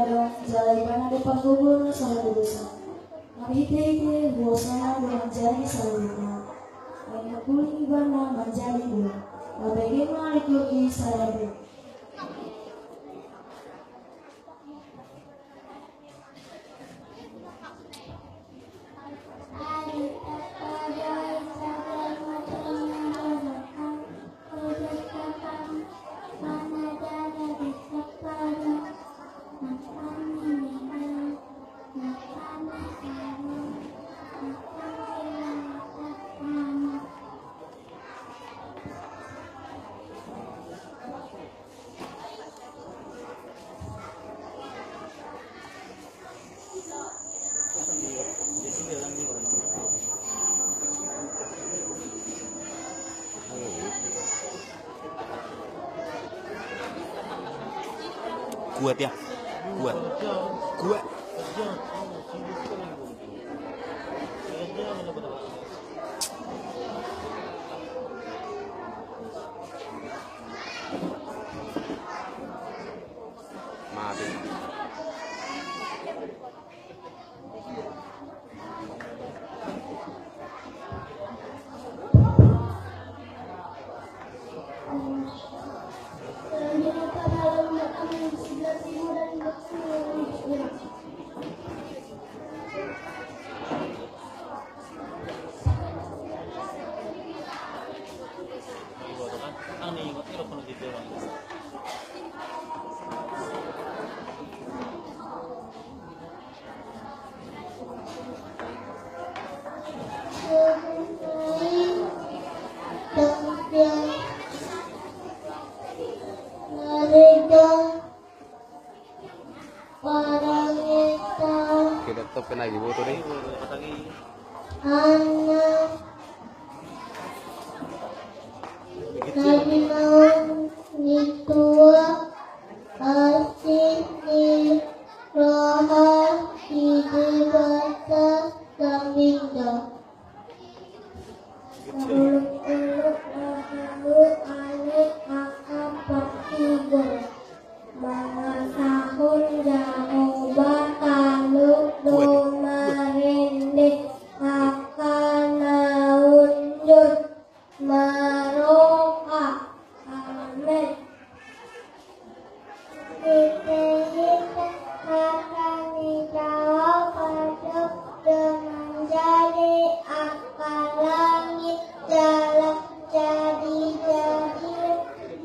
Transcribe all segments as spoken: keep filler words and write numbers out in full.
Jala ibana do panggogo na sahala dosa. Marhitehite huaso-Na do manjadi saluhutna. Ai mangkuling ibana manjadi dua. Marbege ma liturgi sada be. Kuat ya. Kuat. Kuat. Mati. Oke, laptop kena lagi, boto deh. Anak. Nabi mau nitua asli ni roha di dewasa saminda. Uluk-uluk na hau ale angka partigo. Mangasahon Jahowa talu do marende angka na unjur maroha. Amen. Hita-hita hata ni Jahowa do manjadi angka langit jala jadi-jadi,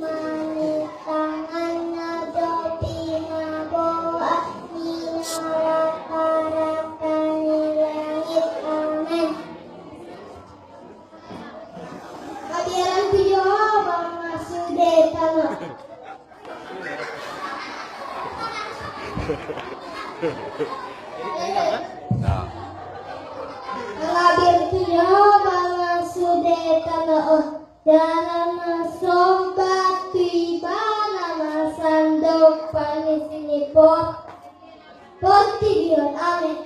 mangitangan na do pinaboa ni na rata-rata ni langit. Amen. Gabe aranti Jahowa ma sude tano. Gabe aranti Jahowa ma sude tano on. Jala na somba tu Ibana ma sandok panisi ni por- Portibi on. Amen.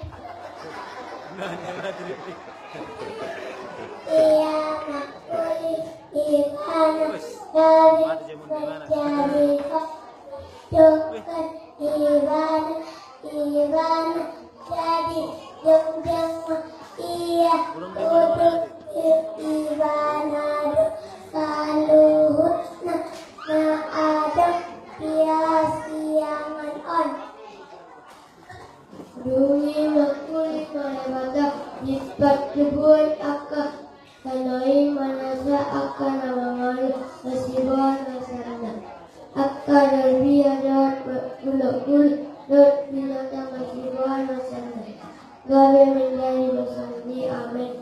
Ia mangkuling Ibana jadi, jadi jongjong. Ibana jadi jongjong. Ia udut Ibana do saluhutna na adong di hasiangan on. Dung i mangkuling ma Debata di partubuan angka tano i, manasa angka na mangalo na siboan basanna. Angka na rupiah dohot ulo-ulo dohot binatang na siboan basanna gabe manjadi basaNi. Amen.